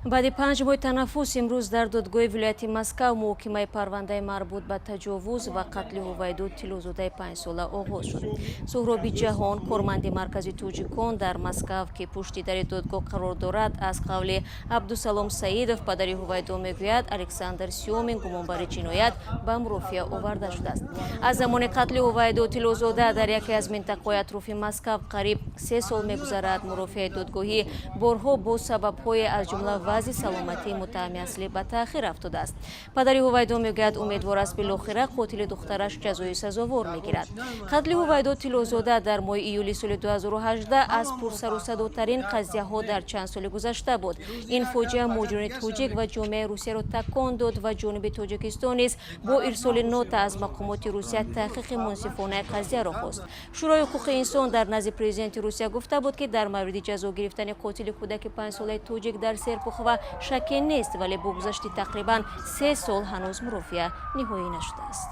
Баъди 5 моҳи танаффус имрӯз дар додгоҳи вилояти Москав муҳокимаи парвандаи марбут ба таҷовуз ва қатли Ҳувайдо Тиллозодаи 5-сола оғоз шуд. Суҳроби Ҷаҳон, корманди Маркази тоҷикон дар Москав, ки пушти дари додгоҳ қарор дорад, аз қавли Абдусалом Саидов, падари Ҳувайдо, мегӯяд, Александр Сёмин, гумонбари ҷиноят, ба мурофиа оварда шудааст. Аз замони қатли Ҳувайдо Тиллозода дар яке аз минтақаҳои атрофи Москав қариб 3 сол мегузарад. Мурофиаи додгоҳӣ борҳо бо сабабҳое, аз ҷумла вазъи саломатии муттаҳами аслӣ, ба таъхир афтодааст. Падари Ҳувайдо мегӯяд, умедвор аст, билохира қотили духтараш ҷазои сазовор мегирад. Қатли Ҳувайдо Тиллозода дар моҳи июли соли 2018 аз пурсарусадотарин қазияҳо дар чанд соли гузашта буд. Ин фоҷиа муҳоҷирони тоҷик ва ҷомеаи Русияро такон дод ва ҷониби Тоҷикистон низ бо ирсоли нота аз мақомоти Русия таҳқиқи мунсифонаи қазияро хост. Шӯрои ҳуқуқи инсон дар назди Президенти Русия гуфта буд, ки дар мавриди ҷазо гирифтани қотили кӯдаки 5-солаи тоҷик дар Серпухова шакке нест, вале бо гузашти тақрибан 3 сол ҳанӯз мурофиа ниҳоӣ нашудааст.